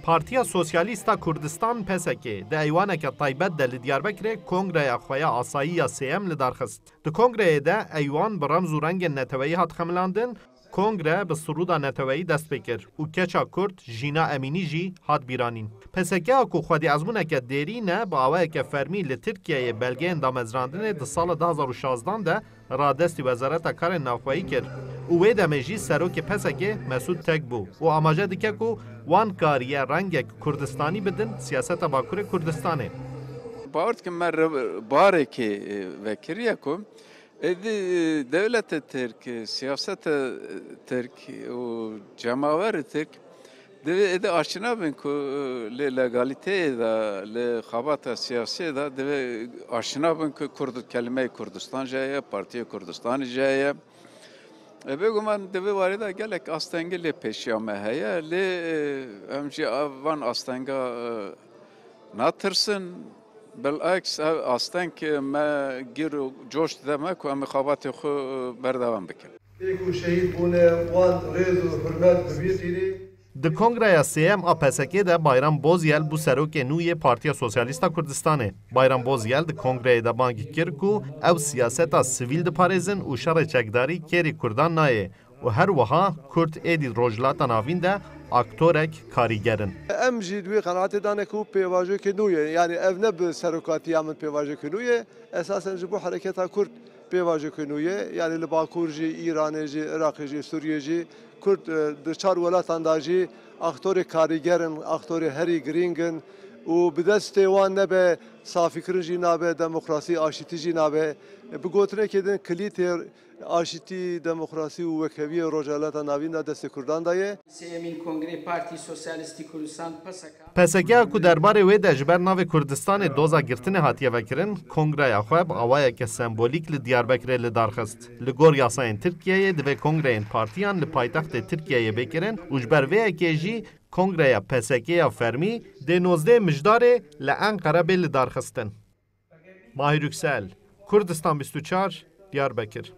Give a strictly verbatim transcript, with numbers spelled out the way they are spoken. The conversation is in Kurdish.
Partiya Sosyalîst a Kurdistan, P S K, di eywaneke taybet de li Diyarbekirê kongreya xwe ya asayî ya sêyem li dar xist. Di kongreyê de eywan bi remz û rengên neteweyî hat xemilandin, kongre bi sirûda neteweyî dest pê kir û keça Kurd Jîna Emînî jî hat bîranîn. P S K a ku xwedî ezmûneke dêrîn e, bi awayeke fermî li Tirkiyeyê belgeyên damezrandinê di sala du hazar û şazdan de radestî Wezareta Karên Navxweyî kir û wê demê jî serokê P S K Mesûd Tek bû û amaje dike ku wan kariye rengek Kurdistanî bidin siyaseta Bakurê Kurdistanê. Bawer dikim me re-, barekê, e, vekiriye ku êdî, e, dewlete Tirk, e, siyasete, e, Tirk û cemawerê Tirk divê êdî aşina bin ku, e, li legalîteyê de, li xebata siyasiyê de divê aşina bin ku Kurd, kelimeyê Kurdistan jê heye, Partiyê Kurdistanê jê heye. E, bêguman di vê warê de gelek astengî lê pêşiya me heye, lê, e, em jî ev van astenga, e, natirsin. Bileks ev asteng me gîr û coş dide me ku em ê xebatê xwe, e, berdewam bikin. Ê ku şehîd bûne, wan rêz û hurmet bi vî tîrî. Di kongreya sêyem a P S K de Bayram Bozyel bû serokê nû yê Partiya Sosyalîst a Kurdistanê. Bayram Bozyel di kongreyê de bang kir ku ew siyaseta sivîl diparêzin û şerê çekdarî kêrî Kurdan nayê û her wiha Kurd êdî Rojhilata Navîn de aktorek karîger in. Em jî di wê qenaetê de ne ku pêvajoyeke nû ye. Yanî ev ne bi serokatiya min pêvajoyeke nû ye. Esasen ji bo hereketa Kurd pêvajoyeke nû ye. Yanî li Bakur jî, Îranê jî, Iraqê jî, Sûriyê jî, Kurd, e, di çar welatan de jî aktorê karîger in, aktorê herî girîng in û bi destê wan nebe safîkirin jî nabe, demokrasî, aşîtî jî nabe. Bi gotinekê din kilîtê aşîtî, demokrasî û wekheviyê Rojhilata Navîn de destê Kurdan de ye. Sêyemîn Kongrê Partî Sosyalîstî Kurdistan, P S K. P S K a ku derbarê wê de ji ber navê Kurdistanê doza girtinê hatiye vekirin, kongreya xwe bi awayeke sembolîk li Diyarbekirê li dar xist. Li gor yasayên Tirkiyeyê divê kongreyên partiyan li paytextê Tirkiyeyê bê kirin û ji ber vê yekê jî kongreya P S K ya fermî dê nozdeh Mijdarê li Enqere bê lidarxistin. Mahir Yüksel, Kurdistan bîst û çar, Diyarbekir.